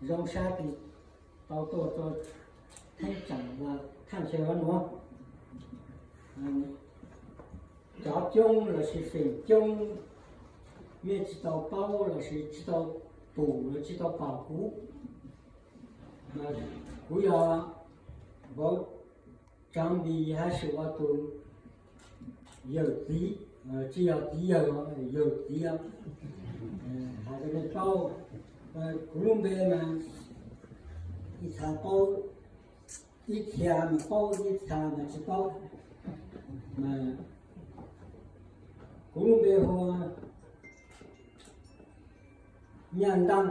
Zoo sab tis tau tuaj rau theeb tseem los thaj chaw nuav. Cov coob lossis feem coob mej tsis tau paub lossis tsis tau pum los tsis tau pom kuv. Kuv yog Npauv Tsaav Npis hab Suav tus yawm txiv, tsis yog txiv yawg, yawm txiv. Has rau mej paub, kuv lub npe mas ib txha paub, ib txhia mas paub, ib txha mas tsis paub. Kuv lub npe hu ua Nyaj Ntaaj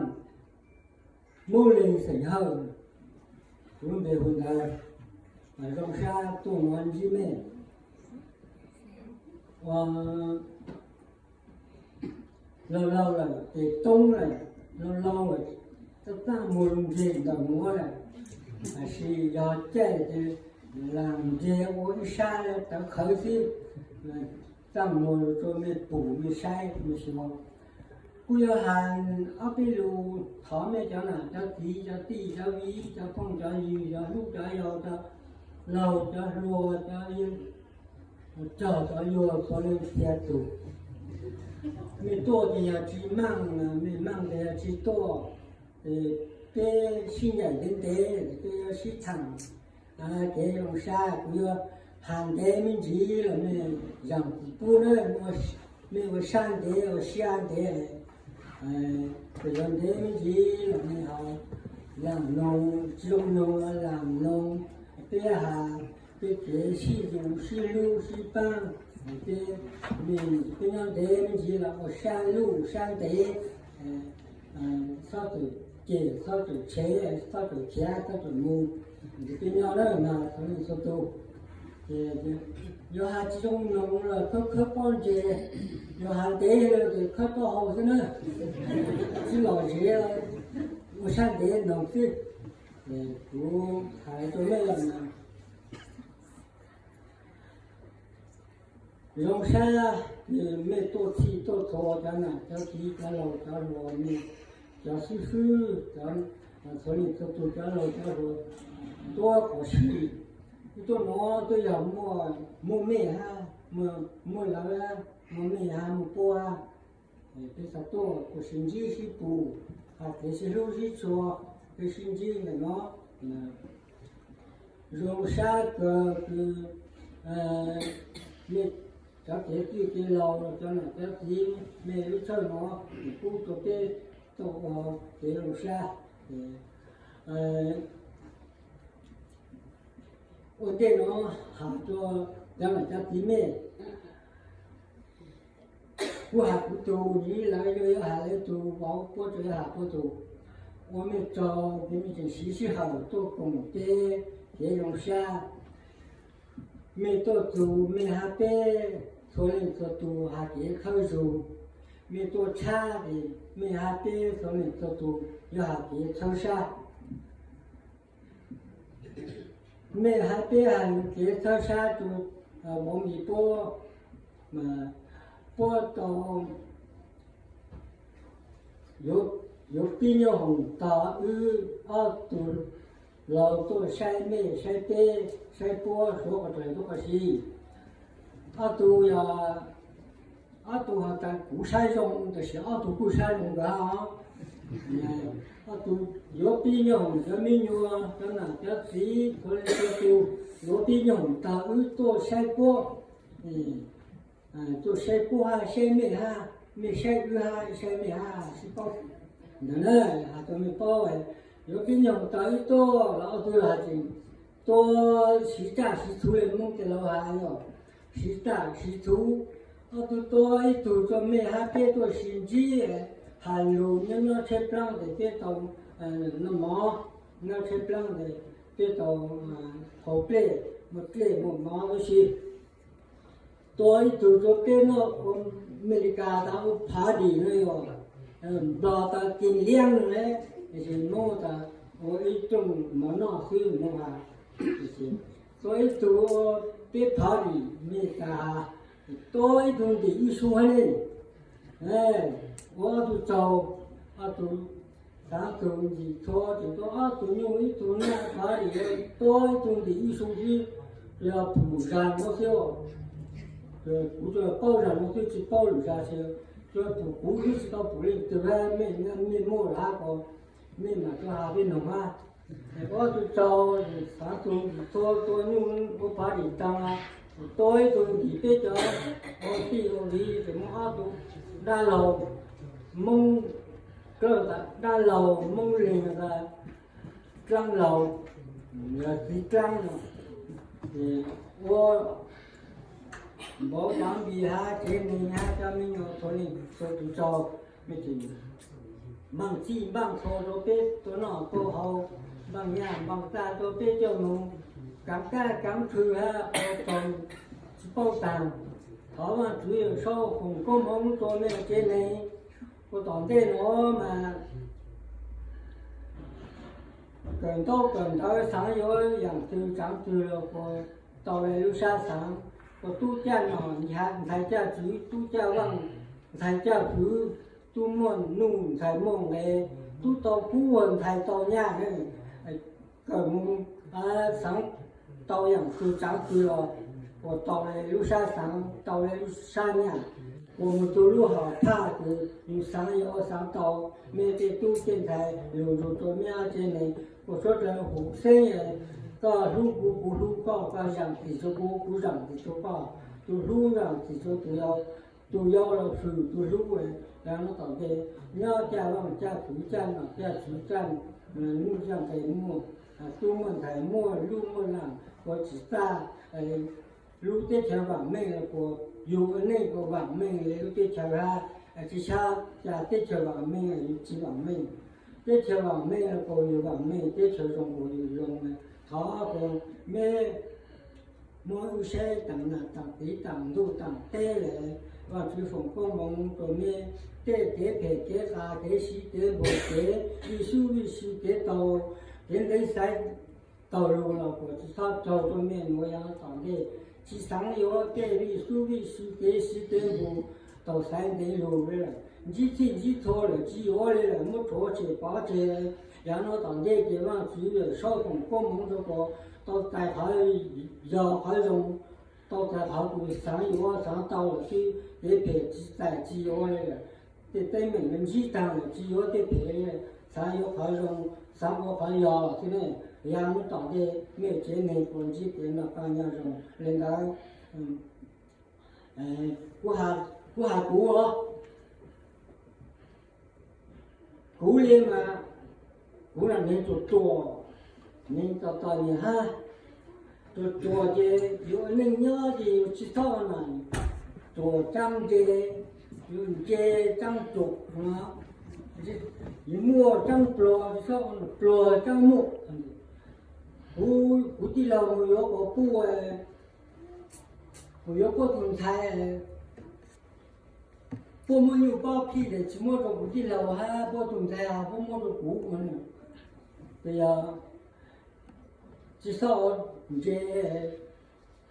Mub Leeg xeem Hawj, kuv lub npe hu ntawd. Zoo sab tuaj nuav ntsib mej. Ua laug laug lawm tes toob lawm, laug laug lawm, txaj txaj muag lug ntseg ntawm nuav lawm. Tab sis yog caij ces lam ntseg ua ib sab tawv qhawv xwb, txaj muag lug rua mej pum mej saib mej xyuas. Kuv yuav has ob peb lus thov mej cov nam cov txiv, cov tij cov viv, cov phooj cov ywg, cov hlub cov yau, cov laug cov hluas, cov cog cov yuag, puav leej txhia tus. Mej tuaj ces yog tsis maaj, mej maaj ces yog tsis tuaj. Peb sib ncaim ntev ntev, peb yuav sib thaam kev zoo sab. Kuv yuav has ntev me ntsis los mej zaam tsis pub na, mej ua sab ntev ua siab ntev. Kuv yuav ntev me ntsis los mej ho laam mloog, tsis zoo mloog los laam mloog. Peb has, peb kev sib zoo sib hlub sib paab, peb, peb nyob ntev me ntsis los ua sab luj sab ntev. Txhob txawm cem, txhob txawm tshev, txhob txawm khiav, txhob txawm mus. Peb nyob na mas txhua leej txhua tug, yuav has tsis zoo mloog los khawb khawb pob ntseg, yuav has ntev lawm ces khawb taub hau xwb na. Tsis lom zem, ua sab ntev mloog xwb. Kuv has rua mej lawm mas zoo sab, mej tuaj txhij tuaj txhua, cov nam cov txiv, cov laug cov hluas, mej cov xib fwb, cov, txhua leej txhua tug, cov laug cov hluas, tuab qhov sib, tuaj nuav tuaj yog muaj mej hab muaj lawv, muaj mej hab muaj puab. Peb txhaj tuaj kuj sib ntsib sib pum, has kev sib hlub sib tshua, peb sib ntsib ntawm no. Zoo sab kawg kws mej cov kev txwj kev laug, cov nam cov txiv, mej lub tshawj no kuj pub rua peb tau ua kev zoo sab. Ua ntej no has rua cov nam cov txiv mej, kuv has kuv tug, lawv yuav has lawv tug, vauv puab tsuas yuav has puab tug. Ua mej tsaug ces mej tseem siv sij hawm tuaj koom peb kev zoo sab. Mej tuaj txug mej hab peb txhua leej txhua tug has kev khawb zug. Mej tuaj tshab ces mej hab peb txhua leej txhua tug yuav has kev txhawb sab. Mej hab peb has kev txhawb sab rua vauv Npis puab, puab tau yuav pib nyoob hoom tog wb ob tug laug tuaj saib mej saib peb saib puab suav qhov raws tub qhov si. Ob tug yog, ob tug has tas kuv saib zoo, tab sis ob tug kuj saib zoo nkawd os. Ob tug yuav pib nyoob hoom, cov me nyuam, cov nam cov txiv, txhua leej txhua tug yuav pib nyoob hoom tog wb tuaj saib puab. Tuaj saib puab hab saib mej hab, mej saib wb hab, saib mej hab, sib paub. Ntawd na, has rua mej paub, yuav pib nyoob hoom tog wb tuaj los ob tug has tseem tuaj siv raj siv txhuv le Moob tej laug has yog siv raj siv txhuv. Ob tug tuaj ib tug rua mej hab peb tuaj sib ntsib, has lug nyob nyob tsheb plaab tes peb tau noj mov, nyob tsheb plaab tes peb tau haus dlej, muaj dlej muaj mov huv si. Tuaj ib tug rua peb nyob Amelikas tas ua party no yog, Nplog tas kis liab no le, Moob tas ua ib rooj mov noj xwb Moob has. Tuaj ib tug ua peb party Amelikas has, tuaj ib tug ntim ib sub hab le. Ua ob tug tsaug, ob tug Xaav tug ntim txhua ces tuab ob tug nyuj ib tug naj, tua ib tug ntim ib xu xwb, yog pum zag nuav xwb. Kuv tsuas paub zag nuav xwb, tsi paub lwm zag xwb. Tsuas pum kuv xwb, tsi tau pum leej twg hab, mej muaj lawm hab ko, mej mam tuaj has peb noog hab. Ob tug tsaug, xaav tug ntim txhua tua nyuj ua pav dim taag, tua ib tug ntim peb cov ua tij ua viv, ces muaj ob tug dab laug Moob, dab laug Moob Leeg, dlaab laug, txiv dlaab no, ua npauv cov npis hab tsev neeg hab cov me nyuam txhua leej txhua tug tsaug. Npaaj txhij npaaj txhua rua peb tuaj noj tuaj haus, npaaj nyaj npaaj txag rua peb coj moog, kaav kaj kaav khw hab ua tsaug tsi paub taag. Thov Vaajtswv Yawm Saub foom koob moov rua mej tsev neeg. Ua tom ntej nuav mas kawm ntaub kawm ntawv xaav yuav yaam twg tsaav twg los kuas tau le lub sab xaav. Kuas tub caj nom ntxhais caj tswv, tub caj vaaj ntxhais caj fwv, tub muaj nuj ntxhais muaj nqe, tub tau kub ua ntxhais tau nyaj, kawm moog xaav tau yaam twg tsaav twg los kuas tau le lub sab xaav, tau le lub sab nyaj. Kuas moog txug lub hom phaj kws yug xaav yuav xaav tau, mej tej tub tej ntxhais lug nrug rua mej tsev neeg. Kuas suav dlawg huv xeeb, koj hlub kuv, kuv hlub koj, koj zaam txim rua kuv, kuv zaam txim rua koj, tug hlub zaam txim rua tug yau, tug yau los fwm tug hlub. Yav nuav tom ntej nyob caj vaaj caj fwv caj nom caj tswv caj nuj caj nqe muaj, tub muaj ntxhais muaj lub muaj laam ua tsis txaj. Lub teb chaws vaam meej los kuas yug ua neej kuas vaam meej le lub teb chaws hab, tsi sab ca teb chaws vaam meej yug tsi vaam meej. Teb chaws vaam meej los kuas yug vaam meej, teb chaws zoo kuas yug zoo. Thov kuas mej muab wb saib taam nam taam txiv taam ntuj taam teb le, Vaajtswv foom koob moov rua mej. Tej kev phem kev qas kev siv kev npum kev vij sub vij sw kev taug, kev ntev xaiv taug lug los kuas tsi txhob raug rua mej nuav yav tom ntej. Tsi xaav yuav tej vij sub vij sw kev siv kev npum taug xaiv ntev lug le lawm, ntsib txhij ntsib txhua lawm tsi yuav le lawm, muab rhuav tshem pov tseg. Yav nuav tom ntej ces Vaajtswv Yawm Saub foom koob moov rua kuas tau txais qhov yog qhov zoo, tau txais qhov kws xaav yuav xaav tau lawm xwb. Kev phem tsi txais tsi yuav le lawm, tej teeb meem ntsib taag lawm tsi yuav tej phem le, xaav yuav qhov zoo, xaav ua qhov yog xwb ne. Yav nuav tom ntej mej tsev neeg kuas ntsib kev noj qab nyob zoo le ntawd. Kuv has kuv, kuv le mas kuv nam neeg tsuas ruam, neeg txom txom nyem hab, tsuas ruam ces yus ua neej nyob ces yus tsi txhob ua nam, ruam tsaab ntse, yus ntse tsaab ruam no, yus muaj tsaab pluag tsi txhob ua pluag tsaab muaj. Kuv, kuv tij laug mus yuav kuas puj, mus yuav puab tug ntxhais, puab muab nyuj pob phij tes tsi muab rua kuv tij laug hab puab tug ntxhais puab muab rua kuv. Ces yog tsi txhob ua ntse,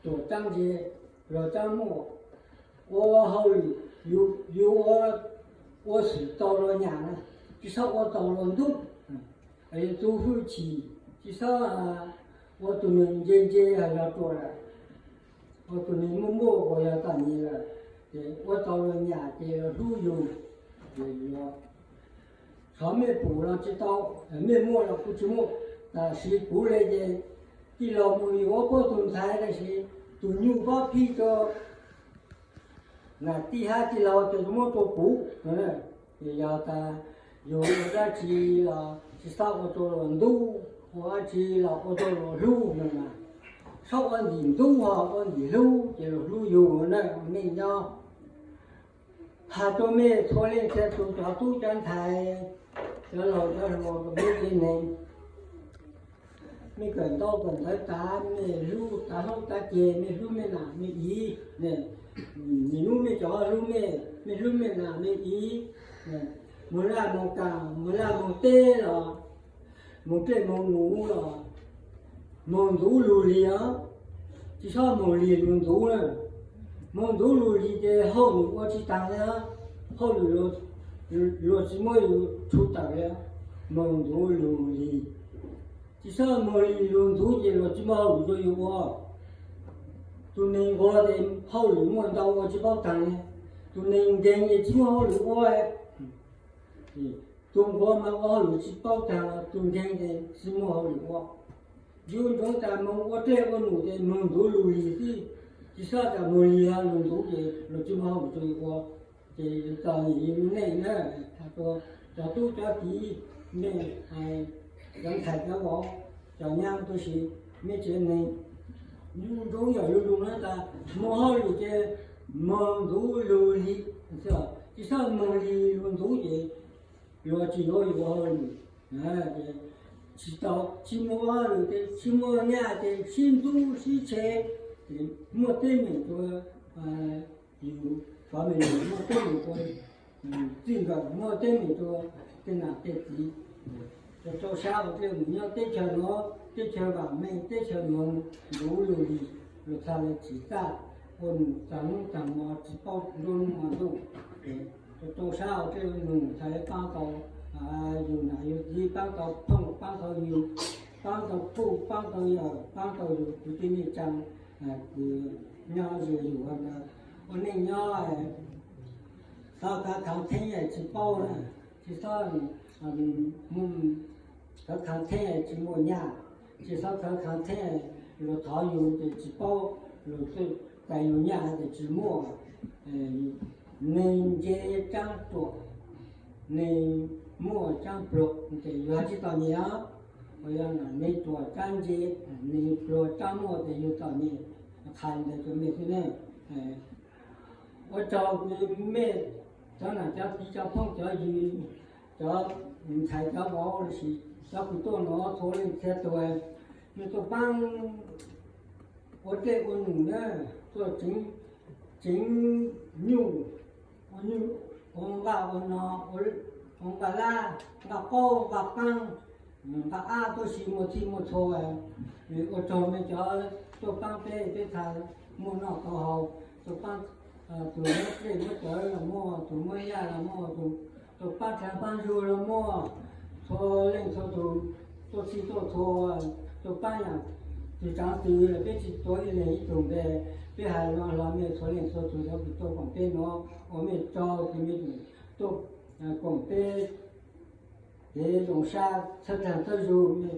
ruam tsaab ntse, pluag tsaab muaj, ua hauj lwm, yus ua, ua xwm tau luag nyam na, tsi txhob ua tau luag ntub. Yus tu hwj chim, tsi txhob ua tug neeg ntse ntse yog ruam lawm, ua tug neeg muaj muaj uas yog txom nyem lawm, ces ua tau luag nyam ces luag hlub yus. Ces yog thov mej pum los tsi tau, mej muaj los kuv tsi muaj. Tam sim kuv le ces tij laug mus yuav puab tug ntxhais tab sis tug nyuj pob phij rua nam tij hab tij laug ces muab rua kuv. Ces yog tas yus ua dab tsi los tsi txhob ua rua luag ntub, ua dab tsi los ua rua luag hlub no mas, txhob ua ntim ntub ho ua ntim hlub ces luag hlub yus na. Mej nyob has rua mej txhua leej txhua tug cov tub cov ntxhais, cov laug cov hluas rua mej tsev neeg, mej kawm ntau kawm ntawv tas mej hlub tav hlob tav ceg, mej hlub mej nam mej iv, mej hnub mej cov hlub mej, mej hlub mej nam mej iv, moog laj moog kaam moog laj moog teb los, moog dlej moog num los, moog ntxuv lug lig os, tsi txhob moog lig lug ntxuv na. Moog ntxuv lug lig ces hauj lwm ua tsi taag le, hauj lwm luag tsi muab yus tshu tawm le. moog ntxuv lug lig. Tsi xob moog lig lug ntxuv ces luag tsi muaj hauj lwm rua yug ua. Tug neeg nquag ces hauj lwm muaj ntau ua tsi paub taag le. Tug neeg nkeeg ces tsi muaj hauj lwm ua. Tug nquag mas ua hauj lwm tsi paub taag, tug nkeeg ces tsi muaj hauj lwm ua. Yug ntsoov tas moog ua dlej ua num ces moog ntxuv lug lig xwb, tsi xob tas moog lig lug ntxuv ces luag tsi muaj hauj lwm rua yug ua. Ces yug txom nyem yug lub neej na. Has rua cov tub cov kiv, mej cov ntxhais cov vauv, cov nyab tuab si, mej tsev neeg, yug ntsoov yam yug lug na tas moog hauj lwm ces moog ntxuv lug lig, tsi xob moog lig lug ntxuv ces luag tsi yuav yug ua hauj lwm. Tsi tau, tsi muaj hauj lwm ces tsi muaj nyaj ces sib ntxub sib tshev, muaj teeb meem rua yug family, muaj teeb meem rua txij nkawm, muaj teeb meem rua tej nam tej txiv. Rau sab ua dlej ua num nyob teb chaws nuav, teb chaws vam meej, teb chaws moog ntxuv lug lig, luag txhaj le tsim txaj ua num taag hnub taag mo tsi paub nruab hnub hmo ntuj. Rau sab ua dlej ua num txhaj le paab tau yug nam yug txiv, paab tau phooj paab tau ywg, paab tau puj paab tau yawm, paab tau yug kwv tij neej tsaa, kws nyob ze yug ntawd. Ua neej nyob xob khav khav theeb tsi paub na, tsi xob khav khav theeb tsi muaj nyaj, tsi xob khav khav theeb luag thov yug ces tsi paub, luag txawj pab yug nyaj ces tsi muaj. Neeg ntse caab ruam, neeg muaj caab pluag, ces yug tsi txom nyem os. Yog neeg ruam caab ntse, neeg pluag caab muaj ces yug txom nyem. Qha ntawd rua mej xwb ne. Ua tsaug kws mej cov nam cov txiv cov phooj cov ywg, cov ntxhais cov vauv lossis cov kws tuaj nuav txhua leej txhia tug, mej tuaj paab ua dlej ua num na, tuaj tseev nyuj, ua nyuj, ua nqaj ua no, ua nqaj lab, nqaj qaub, nqaj qaab, nqaj ab, tuab si muaj txhij muaj txhua. Ua tsaug mej cov tuaj paab peb, peb txhaj muaj noj tau haus, tuaj paab, tug muab dlej muab cawv los muaj, tug muab nyaj los muaj, tug tuaj paab dlaag paab zug los muaj, txhua leej txhua tug, tuaj txhij tuaj txhua, tuaj paab yaam twg tsaav twg, peb tsi tuav ib leeg ib tug npe, peb has lug hlo mej txhua leej txhua tug cov kws tuaj koom peb nuav, ua mej tsaug kws mej tuaj koom peb kev zoo sab txhawb dlaag txhawb zug. Mej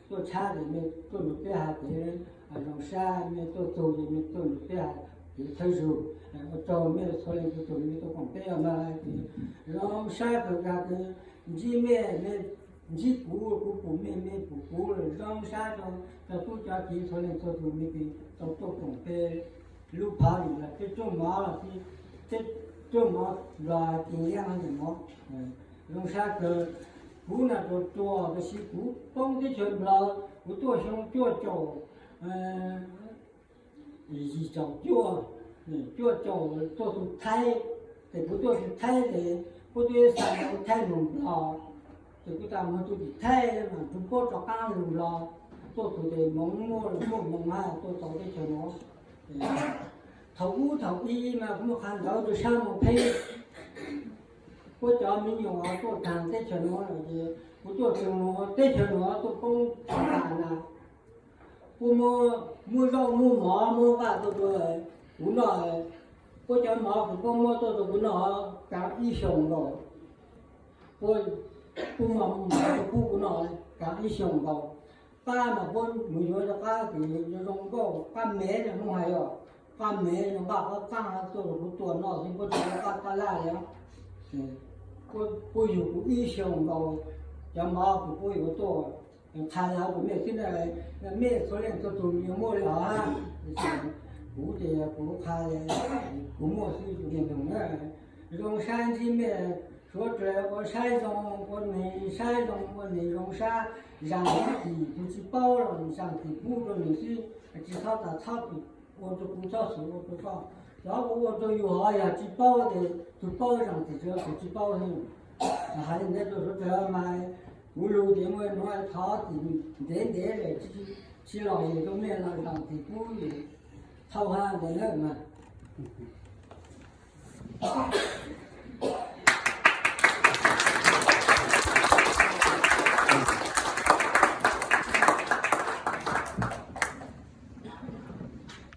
tuaj tshab ces mej tuaj nrug peb has kev zoo sab, mej tuaj txug ces mej tuaj nrug peb has kev txhawb zug. Ua tsaug mej txhua leej txhua tug mej tuaj koom peb os. Mas zoo sab kawg kws ntsib mej, mej ntsib kuv, kuv pum mej, mej pum kuv, zoo sab rua cov tub cov kiv txhua leej txhua tug mej kws tau tuaj koom peb lub phav lwm los peb rooj mov los, peb rooj mov Nplog ces yeej mov zoo sab kawg. Kuv nam ruam ruam tab sis kuv poob teb chaws Nplog, kuv tuaj xyoo cuaj caum, yim caum cuaj, cuaj caum tuaj tug Thaib, ces kuv tuaj tug Thaib ces puab twb xa kuv Thaib lug Nplog, ces kuv tas moog tug tim Thaib mas tug puab rov qaab lug Nplog, tuaj tug ces moov muaj, muaj moov hab tuaj tau teb chaws nuav. Thaum ub thaum i mas kuv muaj qha ntawv rua sab Moos Pheeb, puab cov me nyuam tuaj taag teb chaws nuav lawm ces kuv tuaj tug teb chaws nuav tuaj poob tas na. Puab muab, muab zaub muab mov muab nqaj tuaj rua kuv noj, puab cov mov kws puab muab tuaj rua kuv noj kaav ib xyoos nkaus, puab muab mov tuaj pub kuv noj kaav ib xyoos nkaus. Qab mas puab mus yuav rov qab kws zoo zoo nkauj, qab mev no Hmoob hais os, qab mev no nqaj qab qaab tuaj rua kuv tuaj noj xwb, puab tsi muab qab qab laj li. Puab yug kuv ib xyoos nkaus, cov mov kws puab yuav tuaj, qha lawv kuv mej xwb na, mej txhua leej txhua tug yuav muaj li os. Kuv ces kuv qha, kuv muaj xwb tus mej noog na. Zoo sab ntsib mej, suav dlawg ua saib zoo, ua neeg saib zoo, ua neeg zoo sab, zaam txim, tus tsi paub los zaam txim pub rua neeg xwb, tsi txhob tas txhob ua rua kuv txhob xwm ua rua koj. Cov ua rua yug hov yog tsi paub ces tug paub zaam txim rua tug tsi paub xwb. Hais li ntawd rua suav dlawg mas kuv lug ces muaj nuav thov txim ntev ntev lawm, tsi los yug rua mej los zaam txim pub, thauj hab ntawd na mas.